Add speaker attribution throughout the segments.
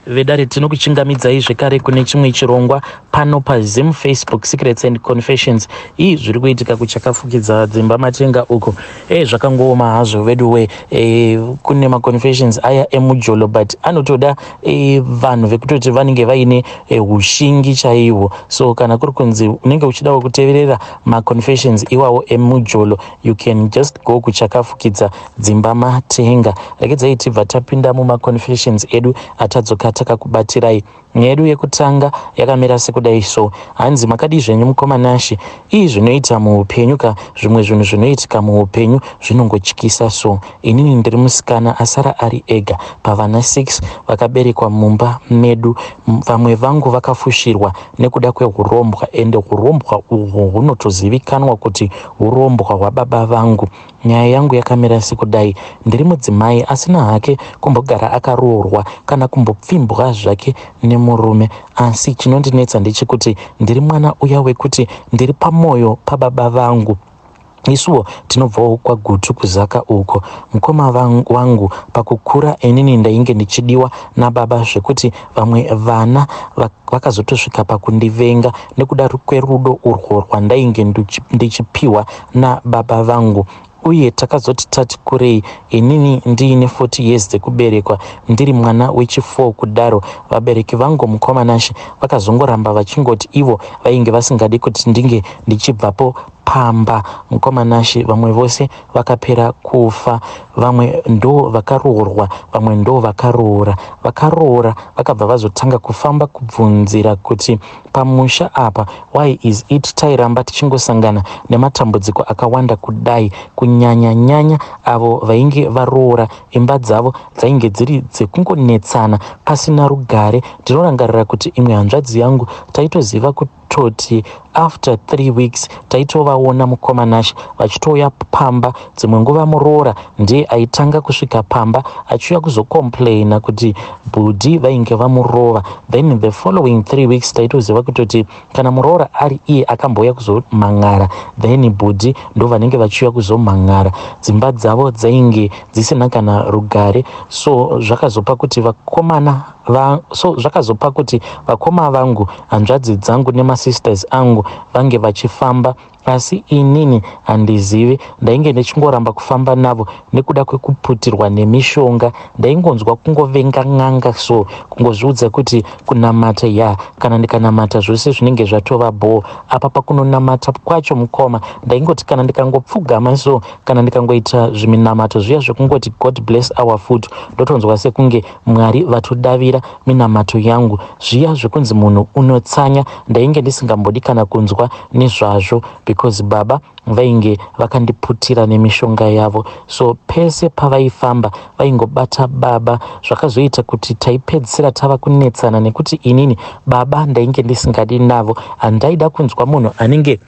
Speaker 1: Vedare tinokuchingamidzai zvekare kune chimwe chirongwa pano paZim Facebook Secrets and Confessions. Ii zviri kuitika kuchakafukidza dzimba matenga uko. E zvakangooma hazvo veduwe. E, kune maconfessions aya emujolo but anotoda e, vanhu vekutoti vanenge vaine e, ushingi chaihwo. So kana kuri kunzi unenge uchidawo kuteverera maconfessions iwawo emujolo you can just go kuchakafukidza dzimba matenga. Regedzai tibva tapinda mumaconfessions edu atadzoka takakubatirai. Nyaya yedu yekutanga yakamira sekudai so. Hanzi makadii zvenyu mukoma Nashy. Ii zvinoita muupenyu ka zvimwe zvinhu zvinoitika muupenyu zvinongotyisa so. Inini ndiri musikana asara ari ega pavana 6 vakaberekwa mumba medu. Vamwe vangu vakafushirwa nekuda kwehurombwa ende hurombwa uhwu hunotozivikanwa kuti hurombwa hwababa vangu. Nyaya yangu yakamira sekudai, ndiri mudzimai asina hake kumbogara akaroorwa kana kumbopfimbwa zvake nemurume asi chinondinetsa ndechekuti ndiri mwana uya wekuti ndiri pamoyo pababa vangu. Isuwo tinobvawo kwaGutu kuZaka uko. Mukoma wangu pakukura inini ndainge ndichidiwa nababa zvekuti vamwe vana vakazotosvika pakundivenga nekuda kwerudo urwo rwandainge ndichipiwa nababa vangu uye takazoti tati kurei inini ndiine 40 years dzekuberekwa ndiri mwana wechi4 kudaro vabereki vangu mukoma Nashe vakazongoramba vachingoti ivo vainge vasingadi kuti ndinge ndichibvapo pamba mukoma Nashe vamwe vose vakapera kufa vamwe ndo vakaroorwa vamwe ndo vakaroora vakaroora vakabva vazotanga kufamba kubvunzira kuti pamusha apa why is it tairamba tichingosangana nematambudziko akawanda kudai kunyanya nyanya avo vainge varoora imba dzavo dzainge dziri dzekungonetsana pasina rugare ndinorangarira kuti imwe hanzvadzi yangu taitoziva kutoti after 3 weeks taitovaona mukoma Nashe vachitouya pamba dzimwe nguva muroora ndiye aitanga kusvika pamba achiuya kuzocomplaina kuti bhudhi vainge vamurova then the following 3 weeks taitoziva kutoti kana muroora ari iye akambouya kuzomhan'ara then bhudhi ndo vanenge vachiuya kuzomhan'ara dzimba dzavo dzainge dzisina kana rugare so zvakazopa kuti vakomana va, so zvakazopa kuti vakoma vangu hanzvadzi dzangu nemasisters angu vange vachifamba asi inini handizivi ndainge ndichingoramba kufamba navo nekuda kwekuputirwa nemishonga ndaingonzwa kungovenga n'anga so kungozviudza kuti kunamata ya kana ndikanamata zvose zvinenge zvatova bhoo apa pakunonamata kwacho mukoma ndaingoti kana ndikangopfugama so kana ndikangoita zviminamato zviya zvekungoti god bless our food ndotonzwa sekunge mwari vatodavira minamato yangu zviya zvekunzi munhu unotsanya ndainge ndisingambodi kana kunzwa nezvazvo because baba vainge vakandiputira nemishonga yavo so pese pavaifamba vaingobata baba zvakazoita kuti taipedzisira tava kunetsana nekuti inini baba ndainge ndisingadi navo handaida kunzwa munhu anenge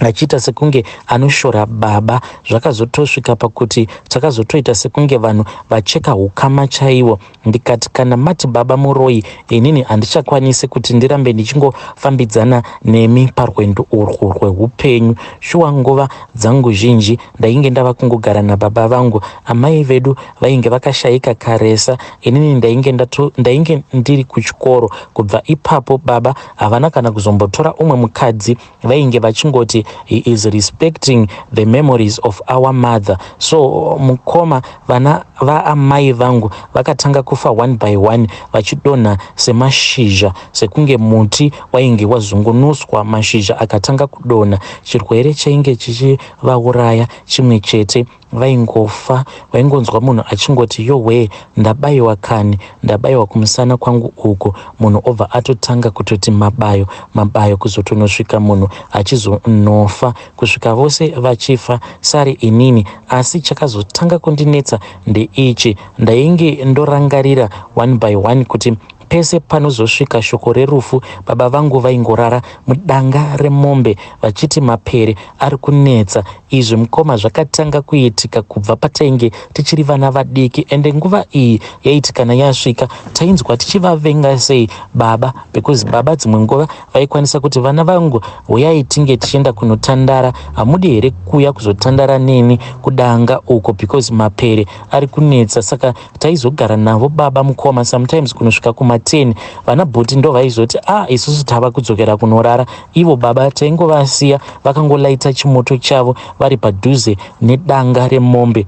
Speaker 1: achiita sekunge anoshora baba zvakazotosvika pakuti takazotoita sekunge vanhu vacheka ukama chaiwo ndikati kana mati baba muroyi inini handichakwanisi kuti ndirambe ndichingofambidzana nemi parwendo urwu rweupenyu shuwa nguva dzangu zhinji ndainge ndava kungogara nababa vangu amai vedu vainge vakashayika karesa inini ndainge, ndainge ndiri kuchikoro kubva ipapo baba havana kana kuzombotora umwe mukadzi vainge vachingoti he is respecting the memories of our mother so mukoma vana vaamai vangu vakatanga kufa one by one vachidonha semashizha sekunge muti wainge wazungunuswa mashizha akatanga kudonha chirwere chainge chichivauraya chimwe chete vaingofa waingonzwa munhu achingoti yowe ndabayiwa kani ndabayiwa kumusana kwangu uko munhu obva atotanga kutoti mabayo mabayo kuzotonosvika munhu achizonofa kusvika vose vachifa sari inini asi chakazotanga kundinetsa ndeichi ndainge ndorangarira one by one kuti pese panozosvika shoko rerufu baba vangu vaingorara mudanga remombe vachiti mapere ari kunetsa Izvi mukoma zvakatanga kuitika kubva patainge tichiri vana vadiki ende nguva iyi yaiti kana yasvika tainzwa tichivavenga sei baba because baba dzimwe nguva vaikwanisa kuti vana vangu huyai tinge tichienda kunotandara hamudi here kuuya kuzotandara neni kudanga uko because mapere ari kunetsa saka taizogara navo baba mukoma sometimes kunosvika kuma 10 vana bhuti ndo vaizoti a ah, isusu tava kudzokera kunorara ivo baba taingovasiya vakangolaita chimoto chavo vari padhuze nedanga remombe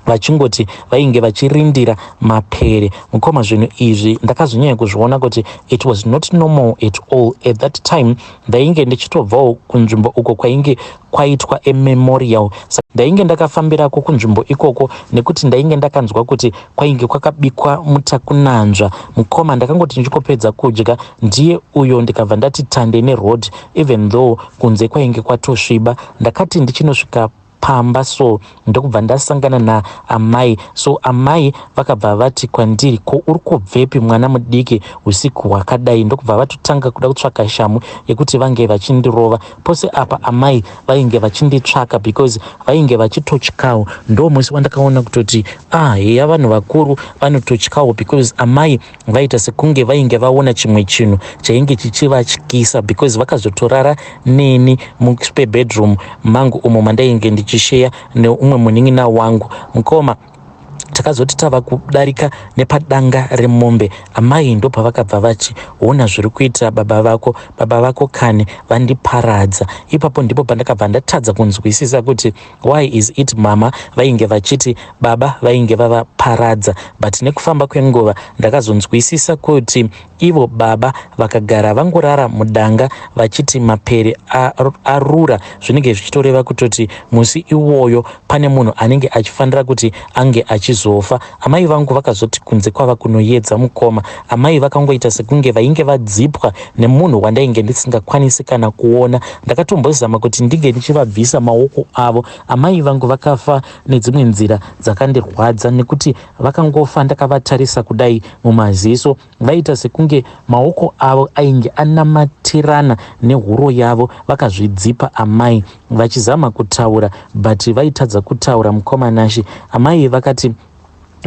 Speaker 1: vachingoti vainge vachirindira mapere mukoma zvinhu izvi ndakazonyanya kuzviona kuti it was not normal at all at that time ndainge ndichitobvawo kunzvimbo uko kwainge kwaitwa ememorial ndainge ndakafambirako kunzvimbo ikoko nekuti ndainge ndakanzwa kuti kwainge kwakabikwa mutakunanzva mukoma ndakangoti ndichikopedza kudya ndiye uyo ndikabva ndati tande neroad even though kunze kwainge kwatosviba ndakati ndichinosvika pamba so ndokubva ndasangana naamai so amai vakabva vati kwandiri ko uri kubvepi mwana mudiki usiku hwakadai ndokubva vatotanga kuda kutsvaka shamhu yekuti vange vachindirova pose apa amai vainge vachinditsvaka because vainge vachitotyawo ndo musi wandakaona kutoti ah heya vanhu vakuru vanototyawo because amai vaita sekunge vainge vaona chimwe chinhu chainge chichivatyisa because vakazotorara neni muspare bedroom mangu umo mandainge ndichisheya neumwe munin'ina wangu mukoma takazoti tava kudarika nepadanga remombe amai ndopavakabva vati hona zviri kuita baba vako baba vako kani vandiparadza ipapo ndipo pandakabva ndatadza kunzwisisa kuti why is it mama vainge vachiti baba vainge vavaparadza but nekufamba kwenguva ndakazonzwisisa kuti ivo baba vakagara vangorara mudanga vachiti mapere arura zvinenge zvichitoreva kutoti musi iwoyo pane munhu anenge achifanira kuti ange achizofa amai vangu vakazoti kunze kwava kunoyedza mukoma amai vakangoita sekunge vainge vadzipwa nemunhu wandainge ndisingakwanisi kana kuona ndakatombozama kuti ndinge ndichivabvisa maoko avo amai vangu vakafa nedzimwe nzira dzakandirwadza nekuti vakangofa ndakavatarisa kudai mumaziso vaiita sekunge maoko avo ainge anamatirana nehuro yavo vakazvidzipa amai vachizama kutaura but vaitadza kutaura mukoma Nashe amai vakati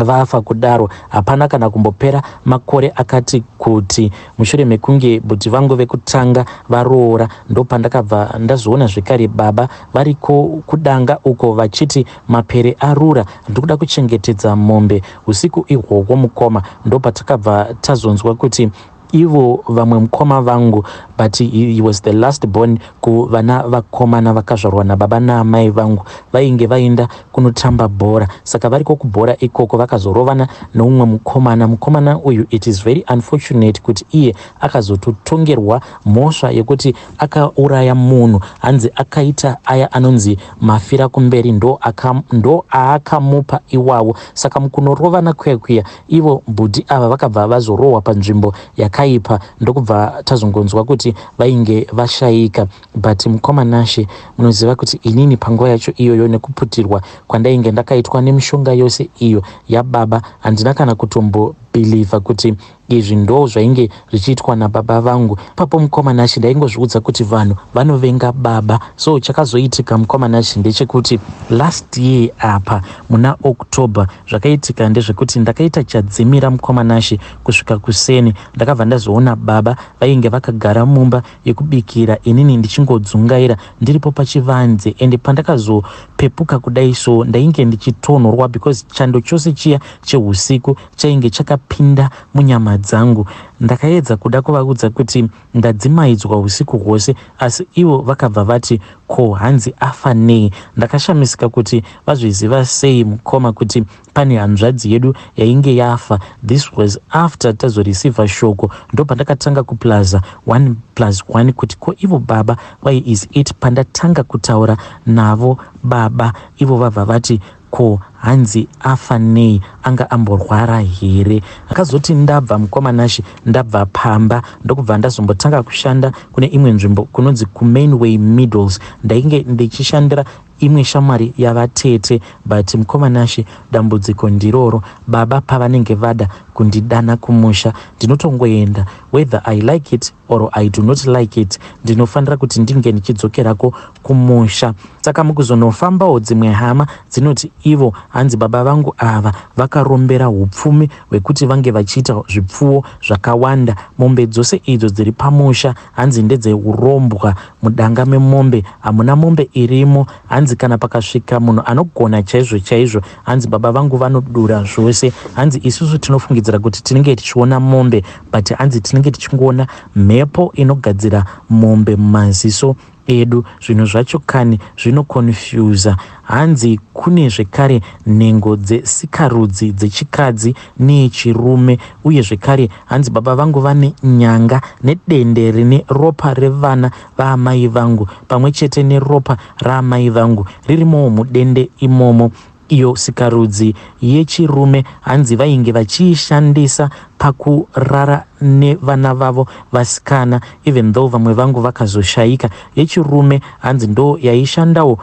Speaker 1: vafa kudaro hapana kana kumbopera makore akati kuti mushure mekunge bhuti vangu vekutanga varoora ndopandakabva ndazoona zvekare baba variko kudanga uko vachiti mapere arura ndikuda kuchengetedza mombe usiku ihwohwo mukoma ndopatakabva tazonzwa kuti ivo vamwe mukoma vangu but he was the last born kuvana vakomana vakazvarwa nababa naamai vangu vainge vaenda kunotamba bhora saka variko kubhora ikoko vakazorovana neumwe mukomana mukomana uyu it is very unfortunate kuti iye akazototongerwa mhosva yekuti akauraya munhu hanzi akaita aya anonzi mafira kumberi ndo, aka, ndo aakamupa iwawo saka mukunorovana kuya kuya ivo bhudhi ava vakabva vazorohwa panzvimbo yakaipa ndokubva tazongonzwa kuti vainge vashaika but mukoma Nashe munoziva kuti inini panguva yacho iyoyo nekuputirwa kwandainge ndakaitwa nemishonga yose iyo yababa handina kana kutombobhilivha kuti izvi ndo zvainge zvichiitwa nababa vangu ipapo mukoma Nashe ndaingozviudza kuti vanhu vanovenga baba so chakazoitika mukoma Nashe ndechekuti last year apa muna October zvakaitika ndezvekuti ndakaita chadzimira mukoma Nashe kusvika kuseni ndakabva ndazoona baba vainge vakagara mumba yekubikira inini ndichingodzungaira ndiripo pachivanze ende pandakazopepuka kudai so ndainge ndichitonhorwa because chando chose chiya cheusiku chainge chakapinda munyama dzangu ndakaedza kuda kuvaudza kuti ndadzimaidzwa usiku hwose asi ivo vakabva vati ko hanzi afa nei ndakashamisika kuti vazviziva sei mukoma kuti pane hanzvadzi yedu yainge yafa this was after tazoreceiva shoko ndopandakatanga kuplaza 1 plus 1 kuti ko ivo baba why is it pandatanga kutaura navo baba ivo vabva vati ko hanzi afa nei anga amborwara here akazoti ndabva mukoma Nashe ndabva pamba ndokubva ndazombotanga kushanda kune imwe nzvimbo kunonzi kumainway middles ndainge ndichishandira imwe shamwari yavatete but mukoma Nashe dambudziko ndiroro baba pavanenge vada kundidana kumusha. Ndinotongoenda whether I like it or I do not like it, ndinofanira kuti ndinge ndichidzokerako kumusha. Saka mukuzonofambawo dzimwe hama dzinoti ivo hanzi baba vangu ava vakarombera upfumi hwekuti vange vachiita zvipfuwo zvakawanda. Mombe dzose idzo dziri pamusha hanzi ndedzeurombwa. Mudanga memombe hamuna mombe irimo. Hanzi kana pakasvika munhu anogona chaizvo chaizvo, hanzi baba vangu vanodura zvose. Hanzi isusu tinofungidzira kuti tinenge tichiona mombe, but hanzi tinenge tichingoona mhepo inogadzira mombe mumaziso edu. Zvinhu zvacho kani zvinoconfusa. Hanzi kune zvekare nhengo dzesikarudzi dzechikadzi neyechirume, uye zvekare hanzi baba vangu vane nyanga nedende rine ropa revana vaamai vangu pamwe chete neropa raamai vangu ririmowo mudende imomo. Iyo sikarudzi yechirume hanzi vainge vachiishandisa pakurara nevana vavo vasikana, even though vamwe vangu vakazoshaika. Yechirume hanzi ndo yaishandawo,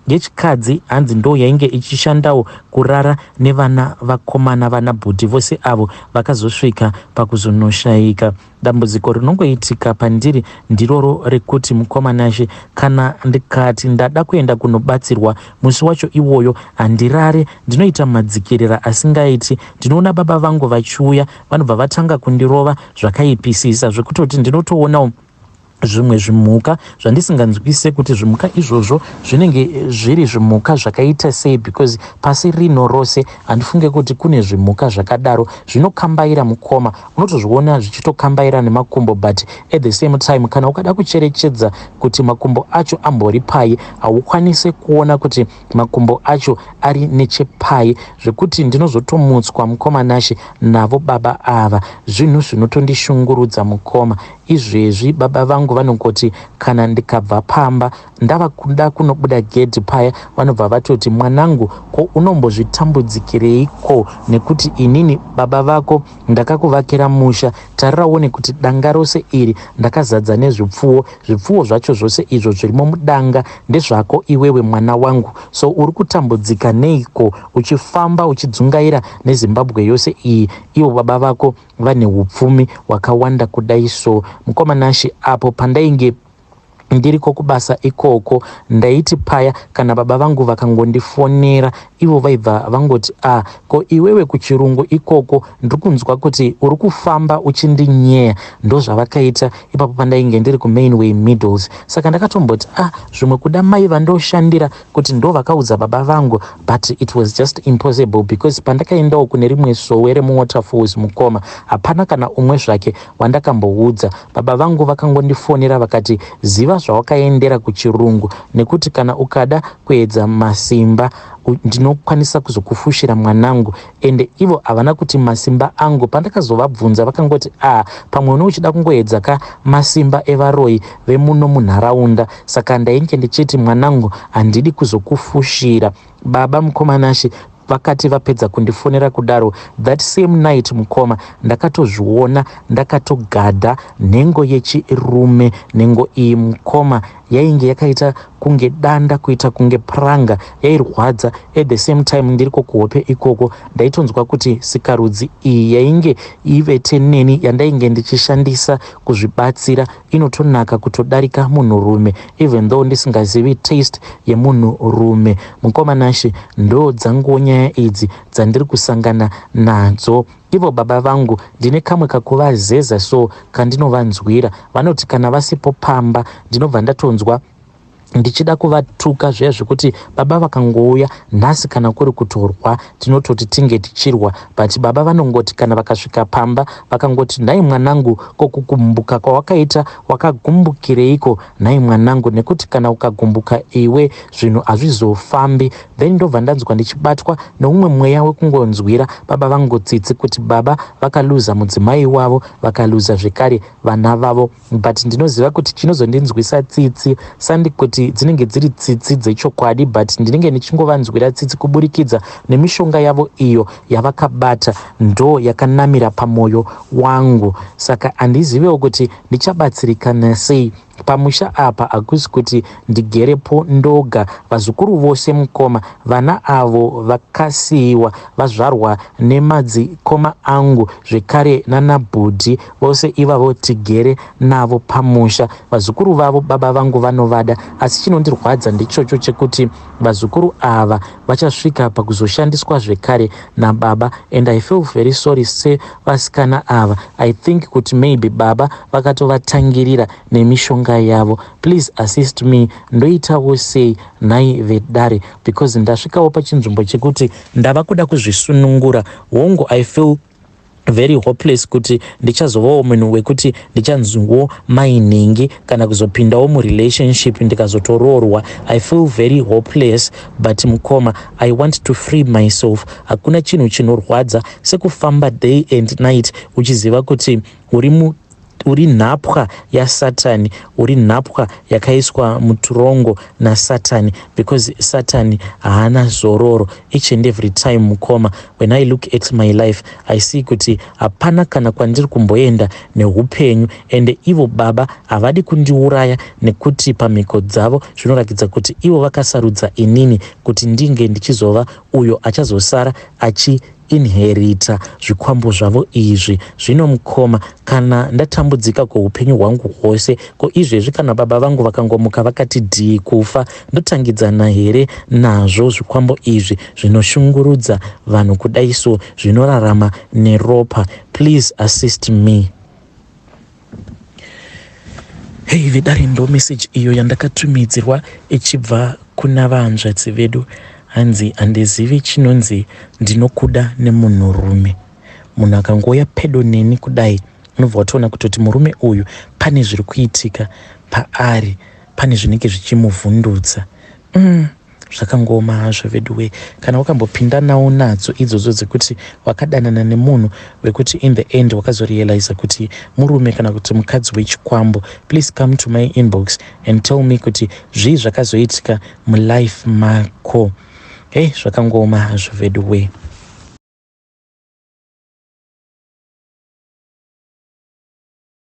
Speaker 1: yechikadzi hanzi ndo yainge ichishandawo kurara nevana vakomana, vana bhudhi vose avo vakazosvika pakuzonoshaika. Dambudziko rinongoitika pandiri ndiroro rekuti, mukoma Nashe, kana ndikati ndada kuenda kunobatsirwa, musi wacho iwoyo handirare. Ndinoita madzikirira asingaiti. Ndinoona baba vangu vachiuya, vanobva vatanga kundirova zvakaipisisa, zvekutoti ndinotoonawo zvimwe zvimhuka zvandisinganzwisise kuti zvimhuka izvozvo zvinenge zviri zvimhuka zvakaita sei, because pasi rino rose handifunge kuti kune zvimhuka zvakadaro zvinokambaira. Mukoma, unotozviona zvichitokambaira nemakumbo, but at the same time kana ukada kucherechedza kuti makumbo acho ambori pai, haukwanisi kuona kuti makumbo acho ari nechepai, zvekuti ndinozotomutswa, mukoma Nashe, navo baba ava. Zvinhu zvinotondishungurudza, mukoma. Izvezvi baba vangu vanongoti kana ndikabva pamba ndava kuda kunobuda gedhi paya, vanobva vatoti, "Mwanangu, ko unombozvitambudzikireiko? Nekuti inini baba vako ndakakuvakira musha. Tarira uone kuti danga rose iri ndakazadza nezvipfuwo. Zvipfuwo zvacho zvose izvo zvirimo mudanga ndezvako iwewe, mwana wangu. So uri kutambudzika neiko uchifamba uchidzungaira neZimbabwe yose iyi, ivo baba vako vane upfumi hwakawanda kudai so?" Mukoma Nashe, apo pandainge ndiriko kubasa ikoko, ndaiti paya kana baba vangu vakangondifonera, ivo vaibva vangoti, "A ah, ko iwewe kuchirungu ikoko ndiri kunzwa kuti uri kufamba uchindinyeya." Ndozvavakaita ipapo pandainge ndiri kuMainway Middles. Saka ndakatomboti, "A ah, zvimwe kuda mai vandoshandira kuti ndo vakaudza baba vangu," but it was just impossible, because pandakaendawo kune rimwe sowe remuWaterfalls, mukoma, hapana kana umwe zvake wandakamboudza. Baba vangu vakangondifonera vakati, "Ziva zvawakaendera kuchirungu, nekuti kana ukada kuedza masimba ndinokwanisa kuzokufushira, mwanangu." Ende ivo havana kuti masimba angu. Pandakazovabvunza vakangoti, "A ah, pamwe une uchida kungoedza ka masimba evaroyi vemuno munharaunda." Saka ndainge ndichiti, "Mwanangu, handidi kuzokufushira." Baba, mukoma Nashe, vakati vapedza kundifonera kudaro, that same night, mukoma, ndakatozviona ndakatogadha nhengo yechirume. Nhengo iyi, mukoma, yainge yakaita kunge danda, kuita kunge puranga, yairwadza. At the same time ndiriko kuhope ikoko, ndaitonzwa kuti sikarudzi iyi yainge ivete neni, yandainge ndichishandisa kuzvibatsira, inotonaka kutodarika munhurume, even though ndisingazivi taste yemunhurume. Mukoma Nashe, ndo dzanguwo nyaya idzi dzandiri kusangana nadzo. Ivo baba vangu ndine kamwe kakuvazeza so kandinovanzwira. Vanoti kana vasipo pamba, ndinobva ndatonzwa ndichida kuvatuka zviya, zvekuti baba vakangouya nhasi, kana kuri kutorwa, tinototi tinge tichirwa. But baba vanongoti kana vakasvika pamba, vakangoti, "Nhai mwanangu, ko kugumbuka kwawakaita wakagumbukireiko, nhai mwanangu? Nekuti kana ukagumbuka iwe, zvinhu hazvizofambi." Then ndobva ndanzwa ndichibatwa neumwe mweya wekungonzwira baba vangu tsitsi, kuti baba vakaluza mudzimai wavo, vakaluza zvekare vana vavo. But ndinoziva kuti chinozondinzwisa tsitsi sandi kuti dzinenge dziri tsitsi dzechokwadi, but ndinenge ndichingovanzwira tsitsi kuburikidza nemishonga yavo iyo yavakabata, ndo yakanamira pamwoyo wangu. Saka handizivewo kuti ndichabatsirikana sei. Pamusha apa hakusi kuti ndigerepo ndoga, vazukuru vose mukoma, vana avo vakasiiwa vazvarwa nemadzikoma angu zvekare nanabhudhi vose ivavo tigere navo pamusha. Vazukuru vavo baba vangu vanovada asi chinondirwadza ndichocho chekuti vazukuru ava vachasvika pakuzoshandiswa zvekare nababa and I feel very sorry sevasikana ava. I think kuti maybe baba vakatovatangirira nemishonga yavo. Please assist me, ndoitawo sei nhai vedare because ndasvikawo pachinzvimbo chekuti ndava kuda kuzvisunungura. Hongu, I feel very hopeless kuti ndichazovawo munhu wekuti ndichanziwo mainhingi kana kuzopindawo murelationship ndikazotoroorwa. I feel very hopeless, but mukoma, I want to free myself. Hakuna chinhu chinorwadza sekufamba day and night uchiziva kuti uri uri nhapwa yaSatani, uri nhapwa yakaiswa muturongo naSatani, because Satani haana zororo. Each and every time, mukoma, when I look at my life, I see kuti hapana kana kwandiri kumboenda neupenyu, ende ivo baba havadi kundiuraya nekuti pamhiko dzavo zvinoratidza kuti ivo vakasarudza inini kuti ndinge ndichizova uyo achazosara achi inherita zvikwambo zvavo izvi. Zvino mukoma, kana ndatambudzika kweupenyu hwangu hwose, ko izvezvi kana baba vangu vakangomuka vakati dhii kufa, ndotangidzana here nazvo zvikwambo izvi zvinoshungurudza vanhu kudai so, zvinorarama neropa? Please assist me. Hei vedare, ndo message iyo yandakatumidzirwa ichibva kuna vahanzvadzi vedu. Hanzi handizivi chinonzi ndinokuda nemunhurume. Munhu akangouya pedo neni kudai, unobva watoona kutoti murume uyu pane zviri kuitika paari, pane zvinenge zvichimuvhundutsa. Zvakangooma hazvo veduwe. Kana wakambopindanawo nadzo idzodzo dzekuti wakadanana nemunhu wekuti in the end wakazorealiza kuti murume kana kuti mukadzi wechikwambo, please come to my inbox and tell me kuti zvii zvakazoitika mulife mako. Hei, zvakangooma hazvo veduwe.